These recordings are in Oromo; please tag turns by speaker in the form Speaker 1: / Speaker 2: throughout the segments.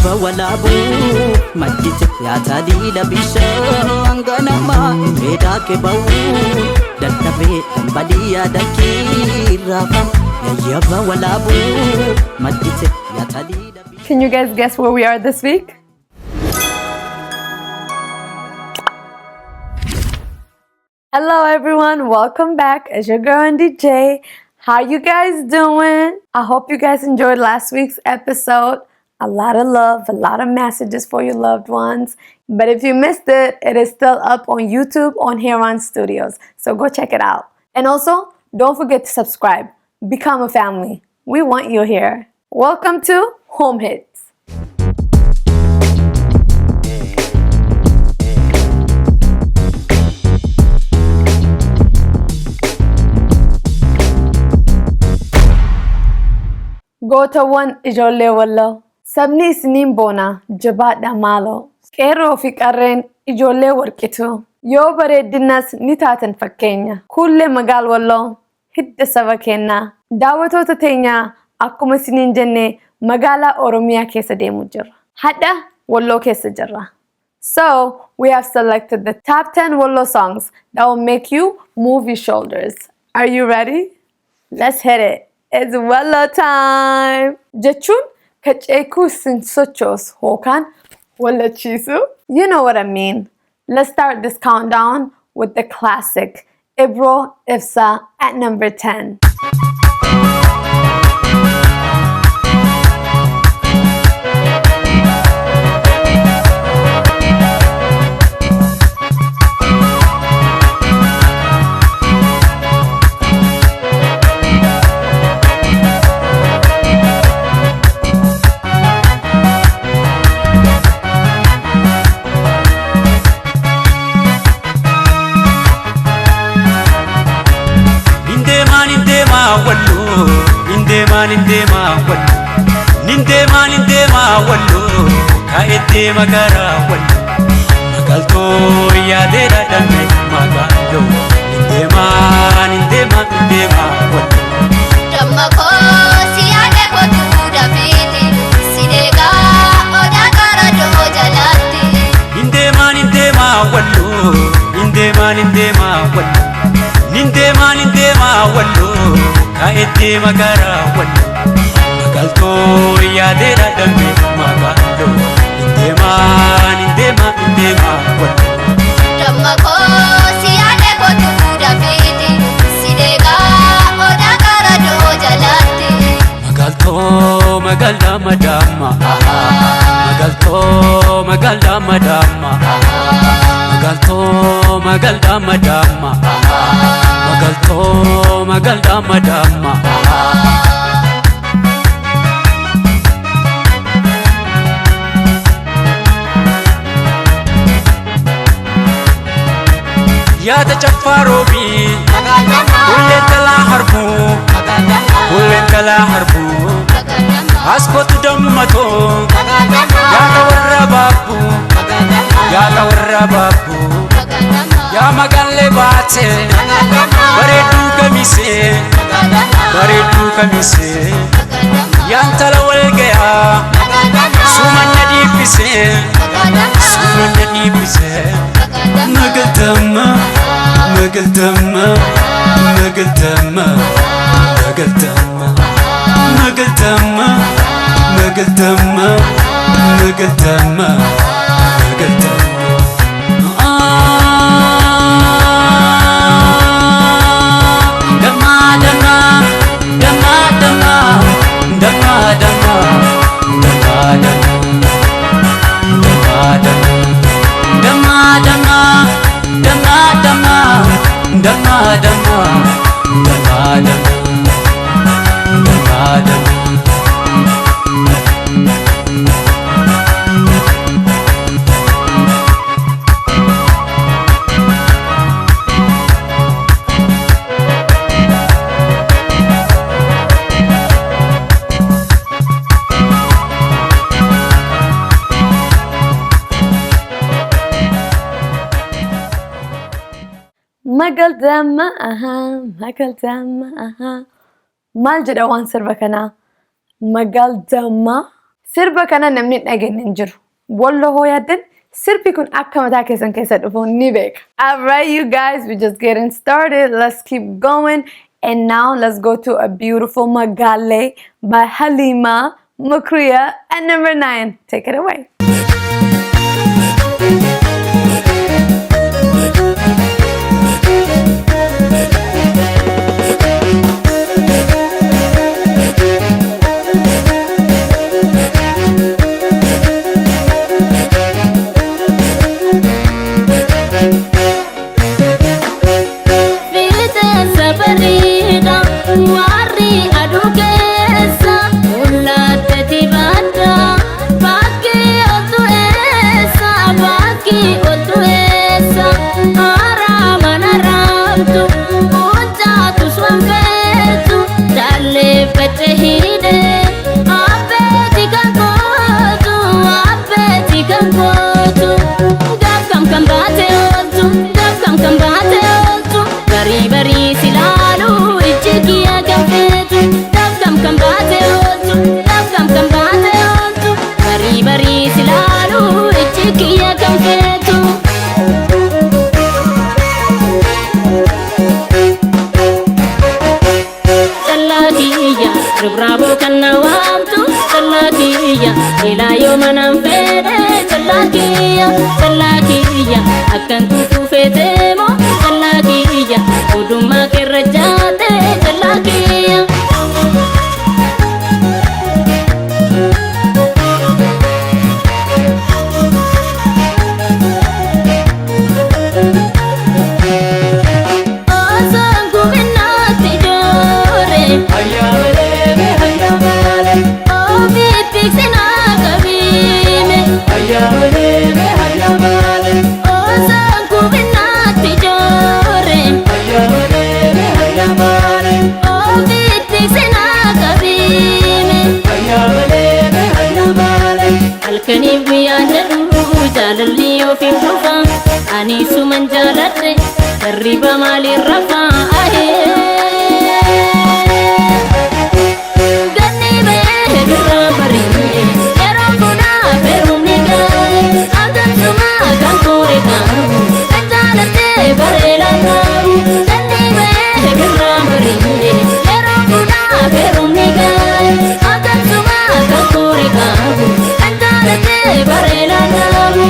Speaker 1: Yayyaba walaabuu maddite yaataliila bishaan ganamaa dheedaa keba'uu dadhabee dambalii yaada kiirraafama. Yayyaba walaabuu maddite yaataliila bishaan.
Speaker 2: Can you guys guess where we are this week? Hello everyone, welcome back. It's your girl Andii J. How you guys doing? I hope you guys enjoyed last week's episode. A lot of love, a lot of messages for your loved ones. But if you missed it, it is still up on YouTube on Heron Studios. So go check it out. And also, don't forget to subscribe. Become a family. We want you here. Welcome to Home Hits. Gootawwan ijoollee walloo. Sabni isiniin boona jabaadha maaloo. Qeerroo fi qarreen ijoollee warqituu. Yoo bareeddinas ni taatan fakkeenya. Kuullee magaal walloo hidda saba keenyaa. Daawwattoota teenyaa akkuma isiniin jenne magaalaa Oromiyaa keessa deemu jirra. Hadha walloo keessa jirra. So we have selected the top 10 Wollo songs that will make you move your shoulders. Are you ready? Let's hit it. It's Wollo time! Jechuun ka ceekuu isin sochoosu yookaan wallachiisu. You know what I mean. Let's start this countdown with the classic Ibro Ifsa at number 10.
Speaker 3: Nindeemaa nindeemaa walloo nindeemaa nindeemaa walloo nindeemaa nindeemaa walloo kaa'ee deema karaa walloo magaaltoo yaadee dhadhame magaaloo nindeemaa nindeemaa nindeemaa walloo.
Speaker 4: Damma koo si yaade kootu dafiiti si deegaa odaa karaa doo jalaatti.
Speaker 3: Nindeemaa nindeemaa walloo nindeemaa nindeemaa walloo nindeemaa nindeemaa walloo kaa'ee deema karaa walloo magaaltoo yaadee dhadhame magaaloo nindeemaa nindeemaa nindeemaa walloo.
Speaker 4: Damma koo si yaade kootu dafiiti si deegaa odaa karaa doo jalaatti.
Speaker 3: Magaaltoo magaalaa madaama magaaltoo magaalaa madaama magaaltoo magaalaa madaama magaaltoo magaalaa madaama. Yaada caffaa roobii hulleen talaa harbuu hulleen talaa harbuu askootu dammatoo yaada warra baabbuu yaada warra baabbuu yaa magaallee baate bareedduu kamisee bareedduu kamisee yaan tala wal gayaa sumanna dhiibbisee sumanna dhiibbisee magaltamma magaltamma magaltamma magaltamma magaltamma magaltamma magaltamma magaltamma. Damma damma damma damma damma damma damma damma damma damma damma damma damma damma damma damma damma.
Speaker 2: Magaldamma ahaa magaldamma ahaa. Maal jedha waan sirba kanaa? Magaldamma Sirba kana namni hin dhageenye hin jiru. Walloo hoo yaaddan sirbi kun akka mataa keessan keessa dhufu ni beeka. Alright, you guys, we're just getting started. Let's keep going. And now let's go to a beautiful Magale by Halima Mukriya at number 9. Take it away.
Speaker 5: Fiixeensa bareeda warri aduu keessa mul'atteti badda bakki oltu eessa, bakki oltu eessa, haaraa mana raamtu muchaatu swanfeetu jaalleeffate hidhe abbeeti kan kootu, abbeeti kan kootu, gaaf kam kan baate ooltu, gaaf kam kan baate ooltu, barii barii silaalu ijji kiyya kan feetu, gaaf kam kan baate ooltu, gaaf kam kan baate ooltu, barii barii silaalu ijji kiyya kan feetu. Callaa kiyya ribraaboo kan na waamtu, callaa kiyya ilaa yoo manaan fedhe, callaa kiyya, callaa kiyya akkan tuutuu feeteemo, callaa kiyya odummaa keerra jaate, callaa kiyya. Osoo gubinaatti joore. Ofii tiksinaa qabiime. Osoo gubinaatti joore. Ofii tiksinaa qabiime. Halkaniif guyyaan jedhu jaalalli ofiif dhufa, ani suman jaaladhe hirriba maaliin rafa ahee. Ganni ba'ee birraa barii yeroo fuudhaa feerumni gaa'e abdamsumaa kan koore qabu kan jaalattee bareedaa qabu. Ganni ba'ee birraa barii yeroo fuudhaa feerumni gaa'e abdamsumaa kan koore qabu kan jaalattee bareedaa qabu.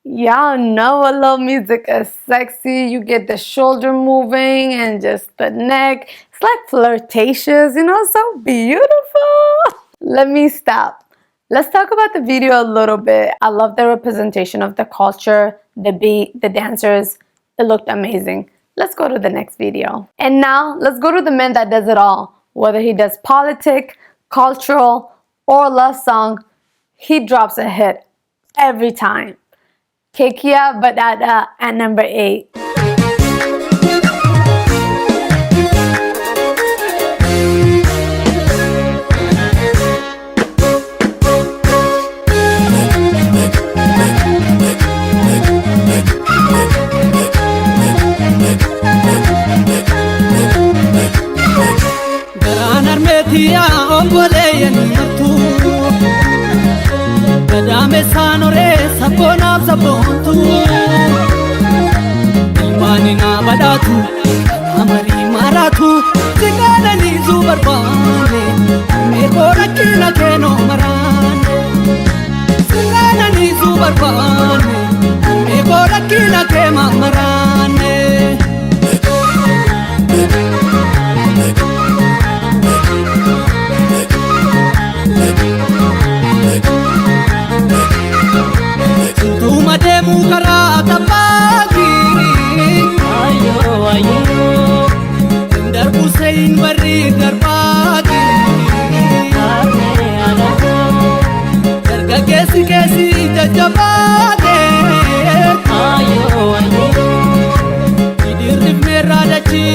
Speaker 2: Y'all know I love music is sexy. You get the shoulder moving and just the neck. It's like flirtatious, so beautiful. Let me stop. Let's talk about the video a little bit. I love the representation of the culture, the beat, the dancers. It looked amazing. Let's go to the next video. And now let's go to the man that does it all. Whether he does politic, cultural, or love song, he drops a hit every time. Kekia Badada at number 8.
Speaker 3: Garaan harmeetiyaa obboleeyyan martuu gadameessaan horee sabboonaaf sabboontuu ilmaani naa badhaatu amarii maraatu siqaadhaniisuu barbaanne meekoo rakkina keenoo maraanne siqaadhaniisuu barbaanne meekoo rakkina kee maraanne. Tuuma deemuu karaa tabbaati. Darbu seyin barri darbaati. Dargaggeessi keessi jajjabaate. Hidhiirri meerraa dachii.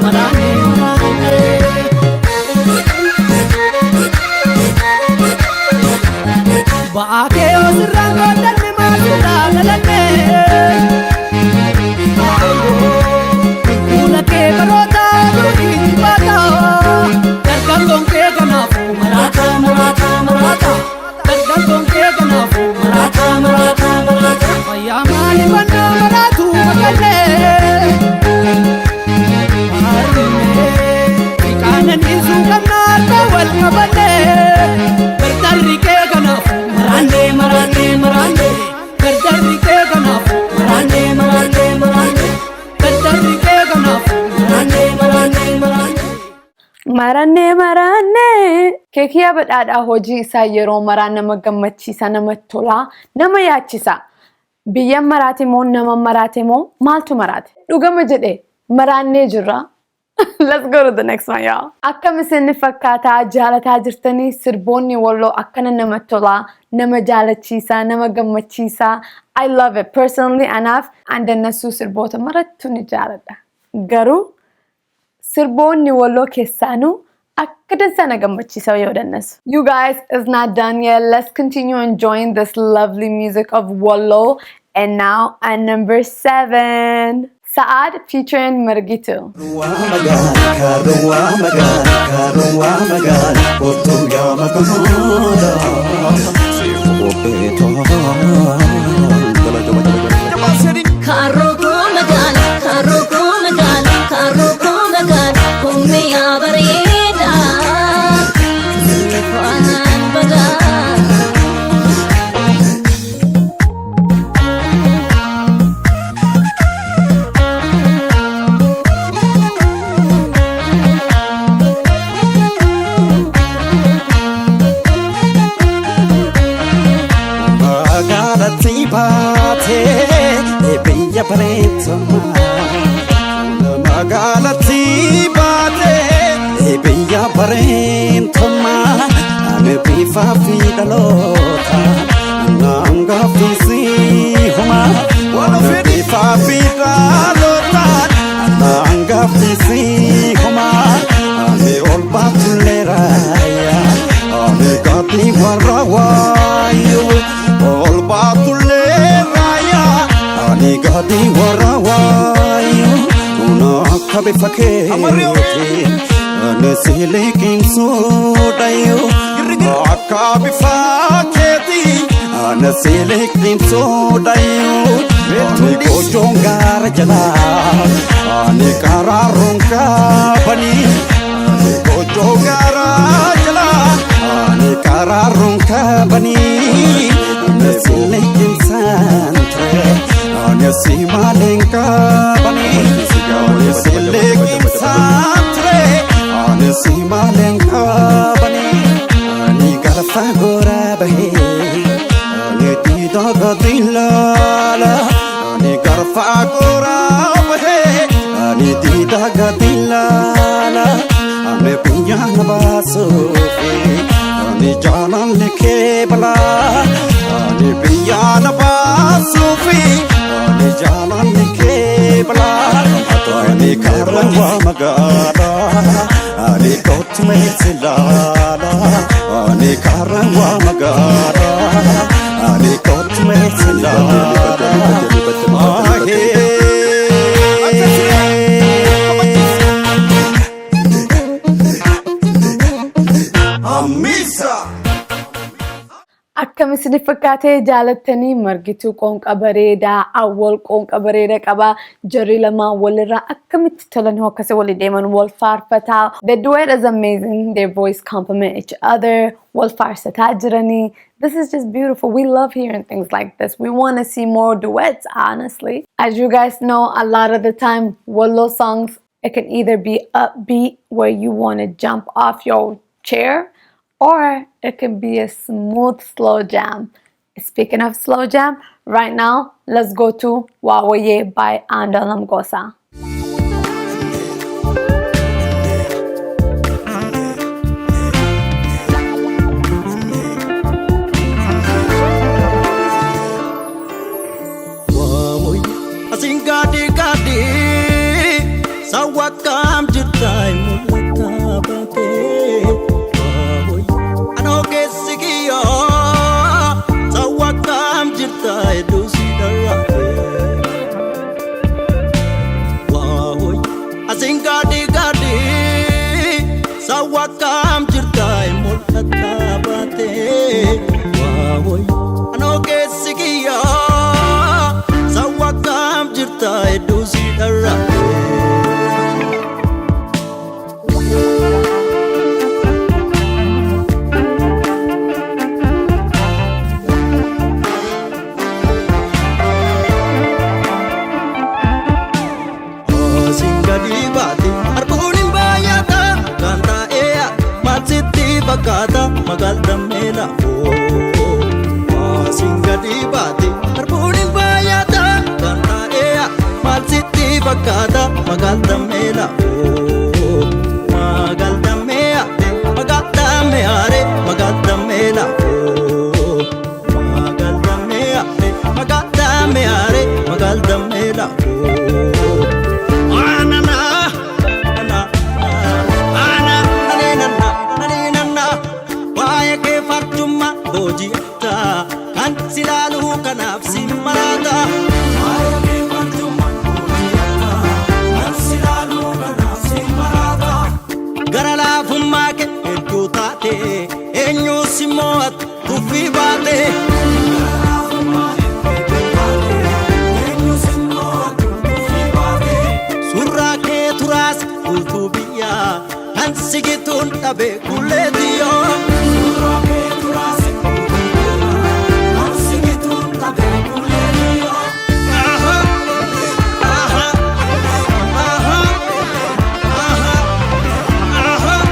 Speaker 3: maraanne maraanne. Ba'aa osirraan qooddanne maasirraa dhalanne. Fuula kee baroota durii jibbaata. Dargaggoon kee kanaafuu maraata maraata maraata. Dargaggoon kee kanaafuu maraata maraata maraata. Fayyaa maali fannaa maraatu maqallee. Qaananiisuu qabna akka wal qabanne. Gargaarri kee kanaafuu maraanne maraanne maraanne. Gargaarri kee kanaafuu maraanne maraanne maraanne. Gargaarri kee kanaafuu maraanne maraanne maraanne.
Speaker 2: Marannee marannee Keekiyyaa Badhaadhaa hojii isaa yeroo maraa nama gammachiisa, namatti tolaa, nama yaachisa. Biyyan maraate moo nama maraate moo maaltu maraate? Dhugama jedhe maraannee jirra. Let's go to the next one, y'all. Akkam isin fakkaataa jaalataa jirtanii? Sirboonni Walloo akkana namatti tolaa, nama jaalachiisaa, nama gammachiisaa. I love it. Personally, anaaf andannasuu sirboota marattu ni jaaladha. Garuu sirboonni Walloo keessaanuu akka dansaa na gammachiisa yoo dannasu. You guys, it's not done yet. Let's continue enjoying this lovely music of Wallo. And now at number 7, Sa'ad featuring Margitu.
Speaker 6: Karuwa magana, karuwa magana, kottu yaa magana.
Speaker 5: Kaarroo magaala, kaarroo magaala, kaarroo magaala, humni yaa bareeda, lafaan badaa.
Speaker 6: Magaalatti baatee biyya bareedamaa. Magaalatti baatee biyya bareedamaa. Ani bifaa fi dhaloota naan gaaffisii homaa. Ani bifaa fi dhaloota naan gaaffisii homaa. Ani ol baatullee raayyaa. Ani gaaddii warra waayyuu ol baatullee raayyaa. Ani gaaddii warra waayyuu kun akka bifa keetii. Ani si liqimsuu dhayyuu akka bifa keetii. Ani si liqimsuu dhayyuu. Ani gochoon gaara jalaa ani qaraaruun kaabanii. Ani gochoo gaara jalaa ani qaraaruun kaabanii. Ani si liqimsaan ture ani si maleen kaabanii. Ani si liqimsaan ture ani si maleen kaabanii. Ani garfa goraa bahee ani diida gadi laala. Ani garfa goraa bahee ani diida gadi laala. Ani biyya na baasuufi ani jaalalli kee balaa. Ani biyya na baasuufi ani jaalalli kee balaa. Ani karawaa magaalaa ani kootu meessi laala. Ani karawaa magaalaa ani kootu meessi laala.
Speaker 7: Amisa.
Speaker 2: Akkam isin fakkaatee jaalattanii? Margituu qoonqa bareedaa, Awwal qoonqa bareedaa qabaa. Jarri lamaan walirraa akkamitti tolan hoo akkasii walii deeman wal faarfataa. The duet is amazing. Their voice complement each other. Wal faarsataa jiranii. This is just beautiful. We love hearing things like this. We want to see more duets, honestly. As you guys know, a lot of the time, Wallo songs, it can either be upbeat where you want to jump off your chair, or it can be a smooth slow jam. Speaking of slow jam, right now, let's go to Wawaye by Andalam Gosa.
Speaker 6: Asin gaadhi gaadhi sawwa kam akkam jirta mul'ata baatee. Anoo keessi kiyyoo sawwa akkam jirta hedduu si dharraate. Waahoy asiin gaadhi gaadhi sawwa akkam jirta mul'ata baatee. Waahoy anoo keessi kiyyoo sawwa akkam jirta hedduu si dharraate. Asiin gadi baate arbuun hin baay'ata kan taa'ee maal sitti fakkaata magaaldammee laafoo. Asiin gadi baate arbuun hin baay'ata kan taa'ee maal sitti fakkaata magaaldammee laafoo. Magaaldammee yaate magaaldammee yaare magaaldammee laafoo. Magaaldammee yaate magaaldammee yaare magaaldammee laafoo. Kan silaaluu kanaaf si maraata. Gara laafummaa kee hedduu taate eenyuus immoo ati tuffii baate. Suuraa kee turaas guutuu biyyaa kan sigituun dhabe kulleetiyyoo. Suuraa kee turaas guutuu biyyaa kan sigituun dhabe kulleetiyyoo. Aha, aha, aha, aha, aha, aha,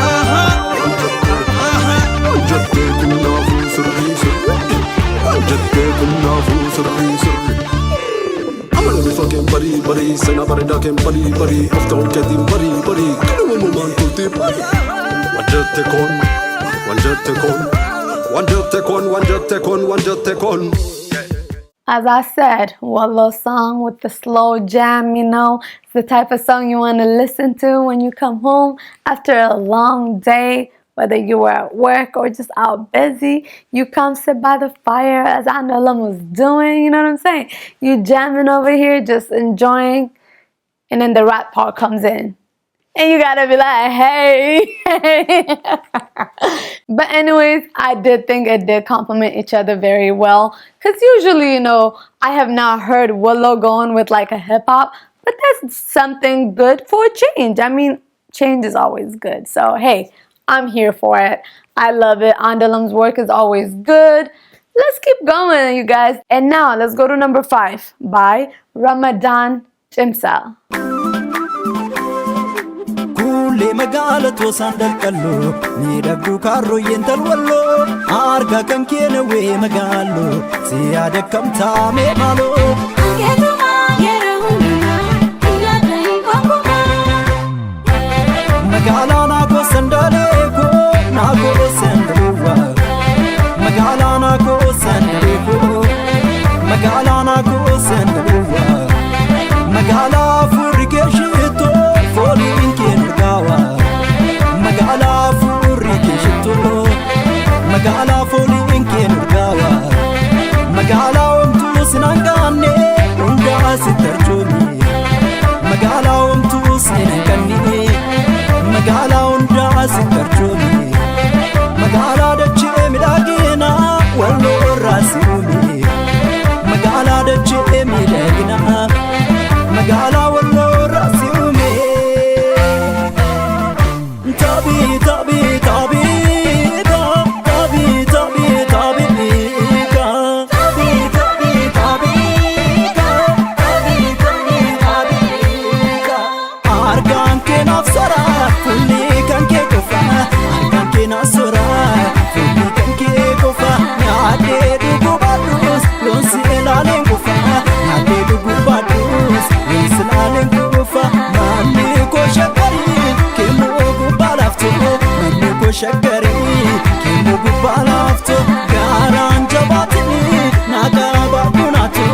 Speaker 6: aha, aha.
Speaker 7: Jettee kunnaafuu sirrii sirrii. Jettee kunnaafuu sirrii sirrii. Amala bifa keen barii barii seenaa bareedaa keen barii barii of ta'uun keetiin barii barii kan uumamumaan turtii barii. Waan jette kun waan jette kun waan jette kun waan jette kun waan jette kun.
Speaker 2: As I said, Wallo song with the slow jam. It's the type of song you want to listen to when you come home after a long day, whether you were at work or just out busy. You come sit by the fire as Andualem was doing, you know what I'm saying? You jamming over here, just enjoying, and then the rap part comes in. And you gotta be like, hey, hey. But anyways, I did think it did complement each other very well. Because usually, I have not heard Wollo going with like a hip hop, but that's something good for a change. I mean, change is always good. So, hey, I'm here for it. I love it. Andualem's work is always good. Let's keep going, you guys. And now let's go to number 5 by Ramadan Chimsa.
Speaker 6: Kuulee magaala toosaan dalqalloo miidhagduu kaarrooyyeen talwalloo argaa kan keenawee magaaloo si yaada kam taamee maaloo.
Speaker 5: Keetumaa yeroo hundumaa yaada hin gonkumaa.
Speaker 6: Magaalaa naakoo sandaleekoo naakoo sandaleewwa magaalaa naakoo sandaleekoo magaalaa naakoo sandaleewwa magaalaa furri keeshitoo fooliin kee nurgaawa magaalaa furri keeshitoo magaalaa fooliin kee nurgaawa magaalaa omtuu sinaan gaanne hundaa sitti arjoomi magaalaa omtuu sinaan ganne magaalaa hundaa sitti arjoomi magaalaa dachee miidhagina walloo irraa si uume magaalaa dachee miidhagina magaalaa walloo irraa si uume. Tabii tabii tabii tabii tabii tabii tabii tabii tabii tabii tabii tabii argaan kee naaf sora fuulli kan kee qofa argaan kee naaf sora fuulli kan kee qofa nyaadhee dhuguu baadhus loon si ilaaleen qofa nyaadhee dhuguu baadhus loon si ilaaleen qofa manni koo shakkarii kennuu gubbaa laaftu manni koo shakkarii kennuu gubbaa laaftu garaan jabaatini naa qabaadhu naatu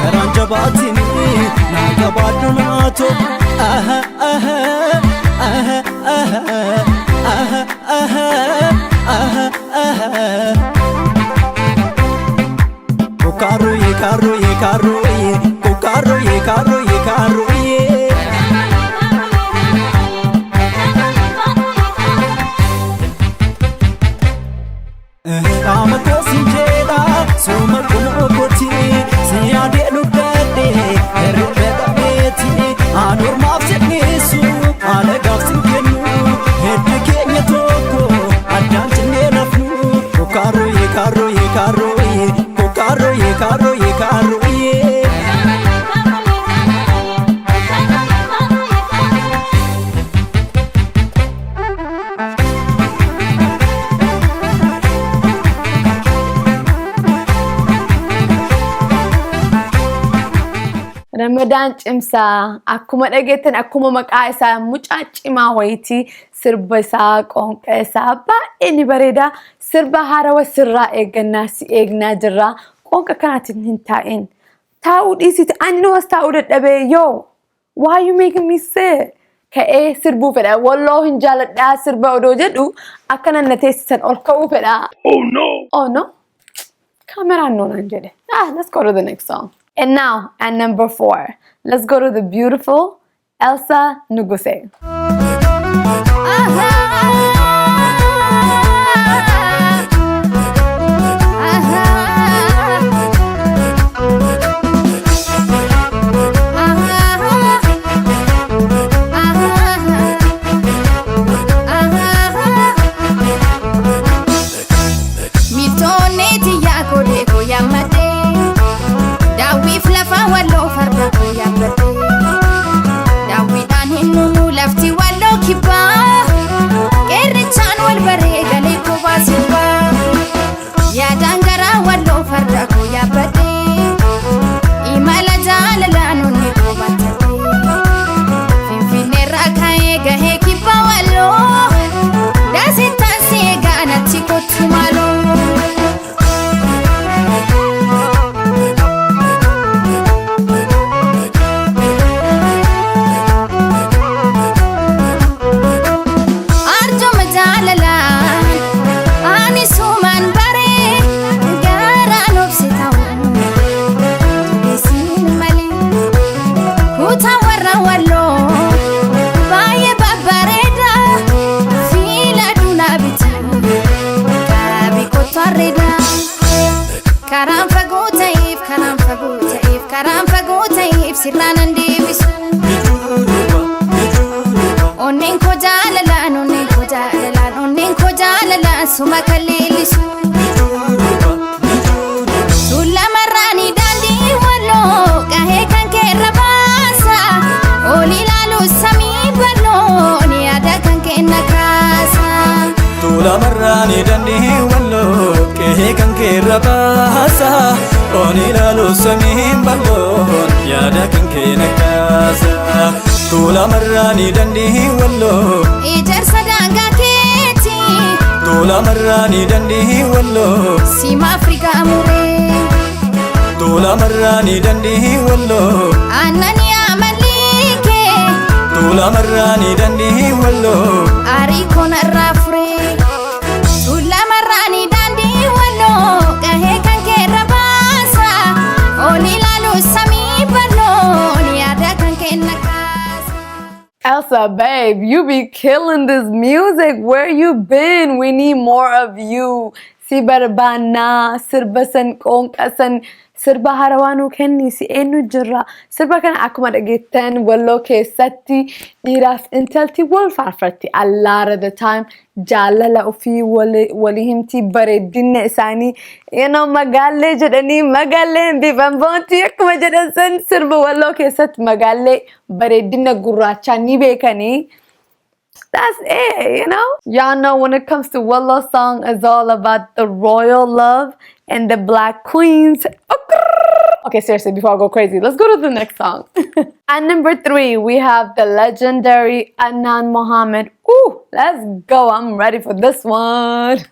Speaker 6: garaan jabaatini. jabaatini naa qabaadhu naatoo aha aha aha aha aha aha aha aha. Kokaroye karoye karoye kokaroye karoye karoye. Qaama koo siin jedha suuma kunoo kooti si yaadee lubbadhe herrebe dhabeeti aan ormaaf sinniisu haala gaaf sin kennu heddi keenya tokko addaan cinnee nafnu kokaroye karoye karoye kokaroye karoye karoye.
Speaker 2: Ramadaan Cimsaa akkuma dhageettan, akkuma maqaa isaa mucaa cimaa wayitii. Sirba isaa, qoonqa isaa baay'ee ni bareeda. Sirba haarawa sirraa eeggannaa, si eegnaa jirra. Qoonqa kanaatiin hin taa'in. Taa'uu dhiisiti, ani as taa'uu dadhabee yoo. Why you making me sit? Ka'ee sirbuu fedha. Walloo hin jaaladhaa, sirba odoo jedhu akka nan na teessisan ol ka'uu fedha. Oh no! Oh no! Kaameraan no naan jedhe. Ah, let's go to the next song. And now, at number 4, let's go to the beautiful Elsa Nuguse.
Speaker 4: Miltoonni tiyyaa kodee koo yaammadhee, daawwiif lafa Walloo farda koo yaabbadhee, daawwiidhaan hin dhumu lafti Walloo kibbaa, qeerrichaan wal baree galee kophaa sirbaa, yaadaan garaa Walloo farda koo yaabbadhee, imala jaalalaan onni koo battadhee, Finfinneerraa ka'ee gahee kibba Walloo, daasittaan si eegaa, natti kottu maaloo. Arjuma jaalalaan ani sumaan baree, garaan obse ta'u jabeessiin malee, kutaa warra Walloo baay'ee babbareeda, fiila dunaa bitaa qaabi kottu arreeda. Karaan fagoo ta'eef, karaan fagoo ta'eef, karaan fagoo ta'eef sirraan an deebisu. Onneen koo jaalalaan, onneen koo jaalalaan, onneen koo jaalalaan suma kan leellisu. Tuulamarraani daandii Walloo qahee kan keerra baasa. Ol ilaalu samii bal'oon yaada kan kenna kaasa.
Speaker 6: Tuulamarraani dandii Walloo qe'ee kan keerra baasa. Ol ilaalu samiin bal'oon yaada kan keenya kaasa. Tuulamarraani dandii Walloo.
Speaker 4: Ijaarsa daangaa keeti.
Speaker 6: Tuulamarraani dandii Walloo.
Speaker 4: Siima Afrikaa muree.
Speaker 6: Tuulamarraani dandii Walloo.
Speaker 4: Aannan yaa mallikee.
Speaker 6: Tuulamarraani dandii Walloo.
Speaker 4: Aarii koonarraa furee. Tuulamarraani daandii Walloo qahee kan keerra baasa. Ol ilaalu samii bal'oon yaada kan kenna kaasa.
Speaker 2: Elsa, babe, you be killing this music. Where you been? We need more of you. Si barbaannaa, sirba san, qoonqa san, sirba haarawaa nuu kenni, si eenyu jirra. Sirba kana akkuma dhageettan, Walloo keessatti dhiiraaf intalti wal faarfatti. A lot of the time jaalala ofii walii himti, bareedina isaanii magaallee jedhanii, magaalleen bifan boontii akkuma jedhan san, sirba Walloo keessatti magaallee bareedina gurraachaa ni beekanii. That's it. Y'all know when it comes to Wallo song, it's all about the royal love and the black queens. Okay, seriously, before I go crazy, let's go to the next song. At number 3, we have the legendary Adnan Mohammed. Ooh, let's go. I'm ready for this one.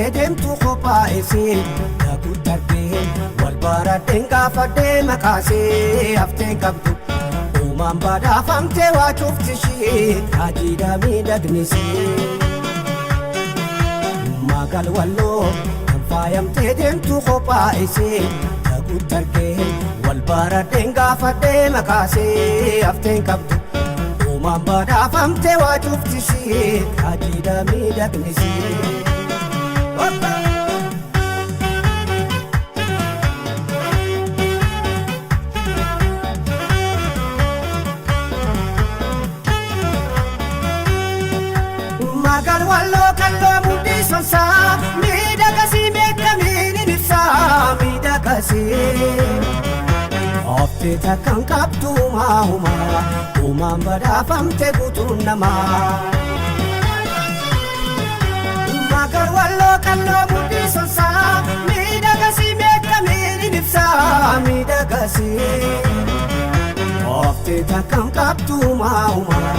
Speaker 8: Faayamtee deemtu kophaa isii daakuu darbee wal baradheen gaafadhee maqaasee haftee qabdu. Uumaan badhaafamtee waa cufti ishee ajiidha miidhagnisee. Magal walloo kan faayamtee deemtu kophaa isii daakuu darbee wal baradheen gaafadhee maqaasee haftee qabdu. Uumaan badhaafamtee waa cufti ishee ajiidha miidhagnisee. Magal walloo kalloo mudhiisonsaa miidhagasii beekamiin hin ibsaa miidhagasii. Oftee takkan qabdu uumaa uumaa uumaan badhaafamte guutuun namaa. Magal walloo kalloo mudhiisonsaa miidhagasii beekamiin hin ibsaa miidhagasii. Oftee takkan qabdu uumaa uumaa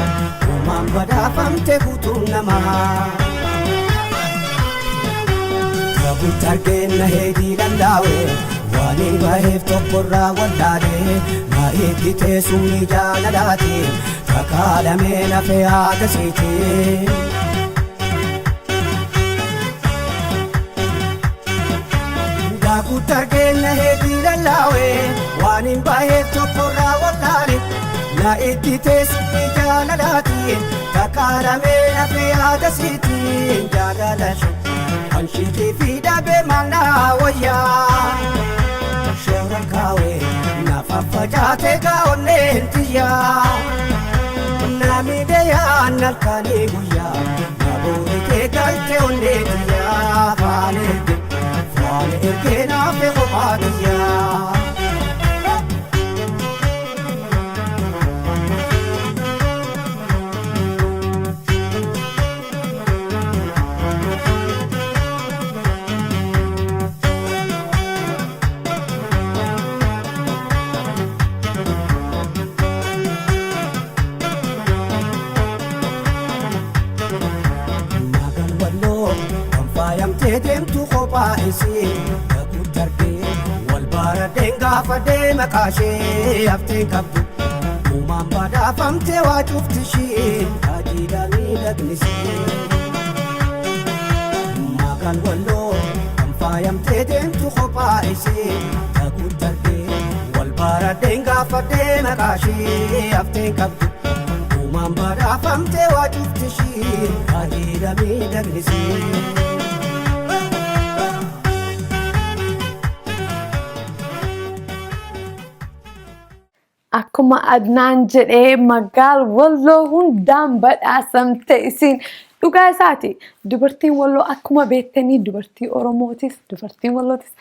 Speaker 8: uumaan badhaafamte guutuun namaa. Kabuutti argeenna heedii lallaawee waan hin baheef tokkorraa wallaalee na eeggitee summii jaalalaati kakaalamee lafee haadha siiti. Daakutti argeenna heedii lallaawee waan hin baheef tokkorraa wallaalee na eeggitee summii jaalalaati kakaalamee lafee haadha siiti jaalala Anshiitii fi dhabee maalaa wayyaa Shoora kaawee nafa facaatee gaa'onneen tiyyaa Namni deeyaan halkanii guyyaa Naboori galte onnee tiyyaa Faana ergee faana ergee naaf kophaa tiyyaa. Magal walloo kan faayamtee deemtu kophaa isii kakuu darbee wal baradheen gaafadhee maqaa ishee haftee qabdu. Uumaan badhaafamtee waa cufti ishee ajiidha miidhagnisee. Magal walloo kan faayamtee deemtu kophaa isii kakuu darbee wal baradheen gaafadhee maqaa ishee haftee qabdu. Uumaan badhaafamtee waa cufti ishee ajiidha miidhagnisee.
Speaker 2: Akkuma Adnaan jedhee magaal walloo hundaan badhaasamte isin dhugaa isaati. Dubartiin walloo akkuma beektanii dubartii Oromootis dubartiin wallootis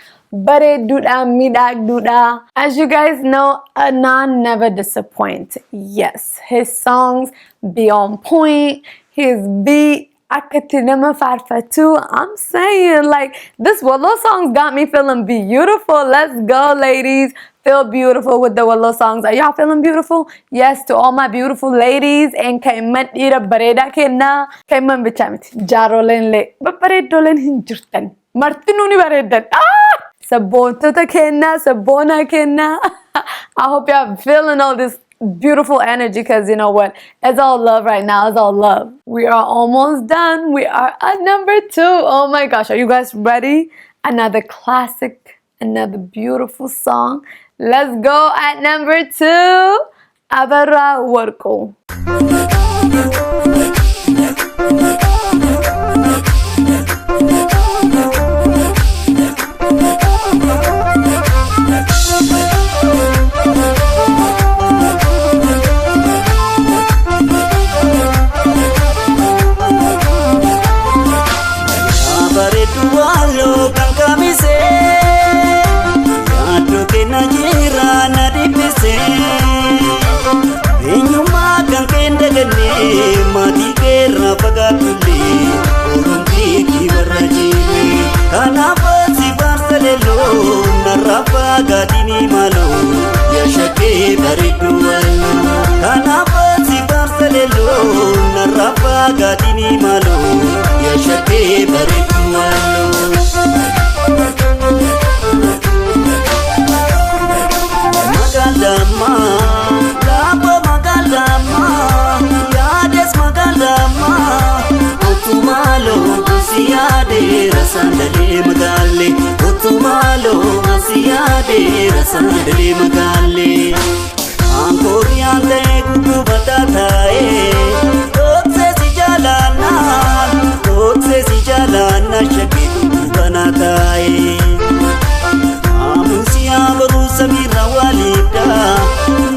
Speaker 2: bareedduudha miidhagduudha. As you guys know, Adnan never disappoints. Yes, his songs be on point, his beat akkatti nama faarfatu. I'm saying, like, this Wallo songs got me feeling beautiful. Let's go, ladies. Feel beautiful with the Wallo songs. Are y'all feeling beautiful? Yes, to all my beautiful ladies. And kaimman dhiira bareedaa kennaa. Kaimman bichaa miti. Jaaroleen illee babbareedoleen hin jirtan. Martinuu ni bareedan. Ah! Sabboontota kennaa, sabboonaa kennaa. I hope y'all feeling all this beautiful energy because you know what? It's all love right now. It's all love. We are almost done. We are at number 2. Oh my gosh. Are you guys ready? Another classic, another beautiful song. Let's go at number 2. Abara Worku.
Speaker 6: Bareedduu walloo kan kamisee yaaddoo kenna jira na dhibbisee eenyummaa kan kee hin dagannee maatii keerraa fagaatullee oromtiitii warra jiine kanaaf si faarsa leelloo narraa fagaatinii maaloo yaa shakkee bareedduu walloo kanaaf si faarsa leelloo narraa fagaatinii maaloo yaa shakkee bareedduu walloo. Kottu maaloo si yaadeera sandalee magaalee. Kottu maaloo si yaadeera sandalee magaalee. Ankooriyaan ta'ee guggubataa taa'ee dhoksee si jaalannaa dhoksee si jaalannaa shakkii guggubanaa taa'ee. Aamusiyaa baruu samiirra waliidha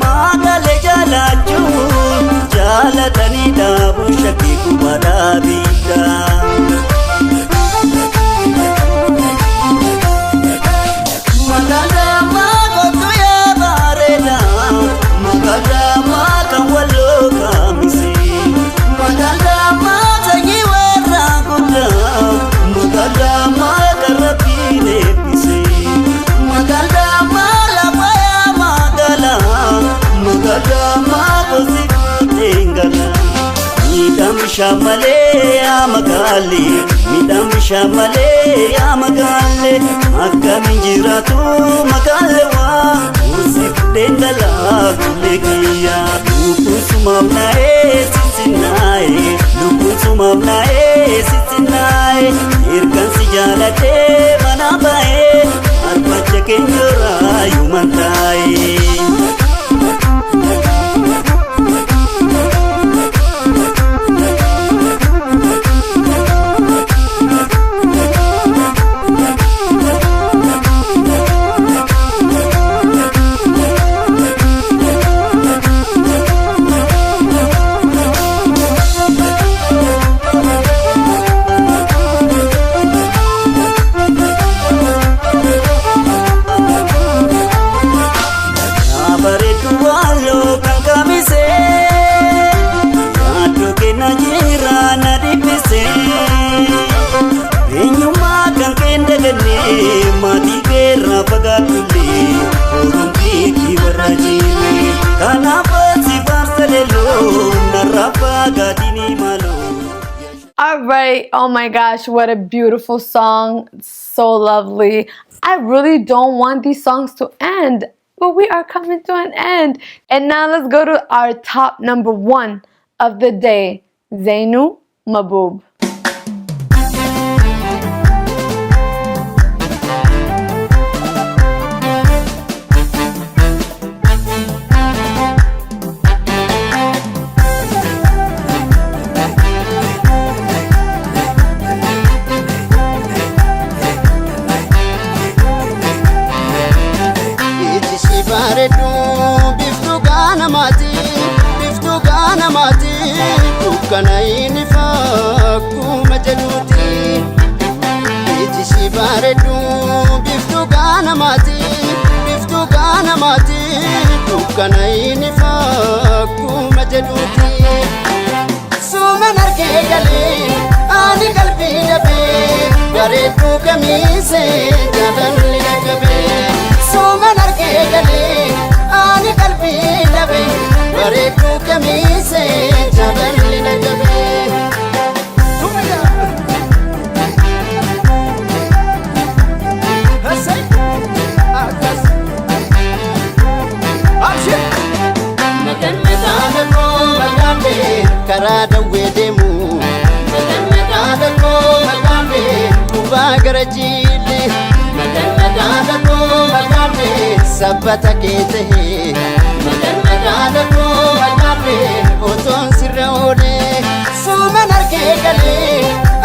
Speaker 6: maagaalee jaalachuun jaalatanii dhaabuun shakkii gubaadhaa biidha. Magaalaa kottu yaa bareeda magaalaa kan walloo kamise magaalaa sanyii warra guddaa magaalaa kan rabbiin eebbise magaalaa lafa yaa magaalaa magaalaa gosi guuteen. Miidhaan bishaan malee yaa magaalee miidhaan bishaan malee yaa magaalee akkamiin jiraatu magaalee waa kuusi fudheen galaa kuulee kiyyaa lubbuun sumaaf naa'ee sisinnaa'ee lubbuun sumaaf naa'ee sisinnaa'ee ergaan si jaalatee mana ba'ee arfacha keenyarraa yooman taa'ee. Bareedu walloo kan kamise yaaddoo kenna jira na dhibbise eenyummaa kan kee dagannee maatii keerraa fagaatullee oromtiitii warra jiire kanaaf si faarsa leelloo narraa fagaatinii maaloo.
Speaker 2: All right. Oh my gosh, what a beautiful song. So lovely. I really don't want these songs to end, but we are coming to an end. And now let's go to our top number one of the day, Zainu Mahboob.
Speaker 9: Iji si bareedu biftuu gaanamaati biftuu gaanamaati dukkana inni fakkuma jedhuuti. Iji si bareedu biftuu gaanamaati biftuu gaanamaati dukkana inni fakkuma jedhuuti. Suuman argee galee ani qalbii dhabee bareedduu kamiisee jaalalli na qabee. Suuman argee galee ani qalbii dhabee bareedduu kamiisee jaalalli na qabee. Karaa dawwee deemu gubaa gara jiillee sabbata kee tahee otoon sirra oolee suuman argee galee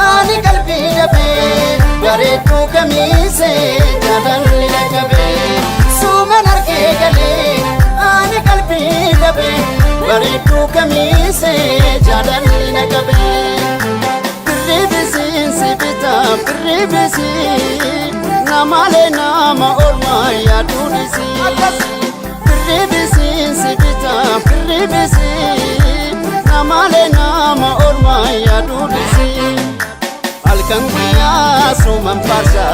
Speaker 9: ani qalbii dhabee bareedduu kamiisee jaalalli na qabee suuman argee galee ani qalbii dhabee bareedduu kamiisee jaalalli na qabee. Birrii si bitaa birrii si namalee nama oolmaa yaaduunis. Birrii si bitaa birrii si namalee nama oolmaa yaaduunis. Halkan guyyaa suuman faarsa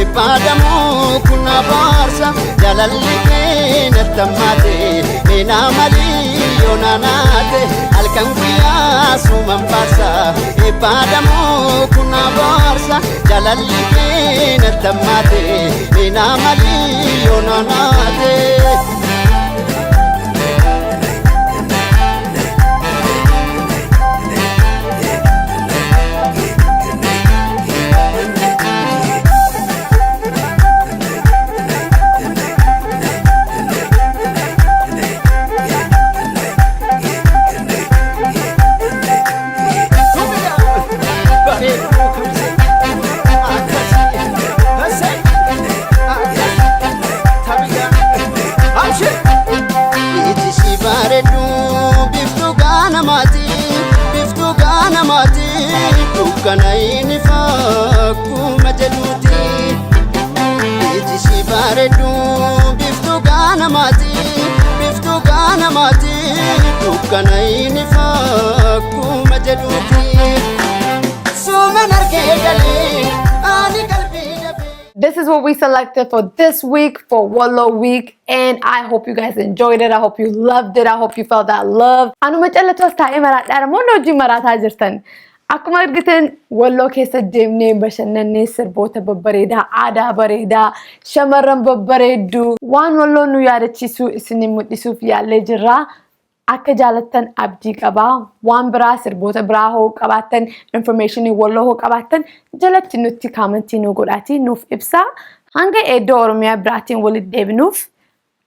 Speaker 9: eebbaadamuu kun abaarsa jaalalli kee natti hammaate meenaa malii yoo naanaate halkan guyyaa suuman faarsa eebbaadamuu kun abaarsa jaalalli kee natti hammaate meenaa malii yoo naanaate. Dukkana inni fakkuma jedhuuti. Iji si bareedu biftuu gaanamaati, biftuu gaanamaati. Dukkana inni fakkuma jedhuuti. Suuman argee galee ani qalbii dhabee.
Speaker 2: This is what we selected for this week, for Wollo Week, and I hope you guys enjoyed it. I hope you loved it. I hope you felt that love. Anuma callatu as taa'ee maraadhaa namoonni hojii maraataa jirtan. Akkuma argitan Walloo keessa deemnee bashannannee, sirboota babbareedaa, aadaa bareedaa, shamarran babbareedduu, waan Walloon nu yaadachiisuu isin mul'isuuf yaallee jirra. Akka jaalattan abdii qabaa. Waan biraa, sirboota biraa hoo qabaattan, informationii Walloo hoo qabaattan, jalatti nutti commentii nu godhaatii nuuf ibsaa. Hanga iddoo Oromiyaa biraatiin walitti deebinuuf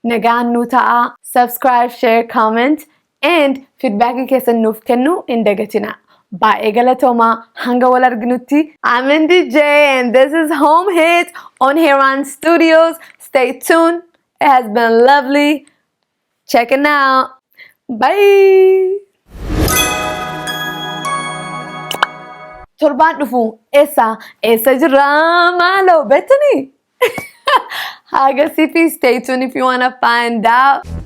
Speaker 2: nagaan nu ta'a. Subscribe, share, comment and feedbackii keessan nuuf kennu hin dagatina. Baay'ee galatoomaa, hanga wal arginutti. I'm Indy J and this is Home Hit on Heron Studios. Stay tuned. It has been lovely. Check it out. Bye. Torbaan dhufu eessa eessa jirra maaloo beektanii? Haga sifi, stay tuned if you wanna find out.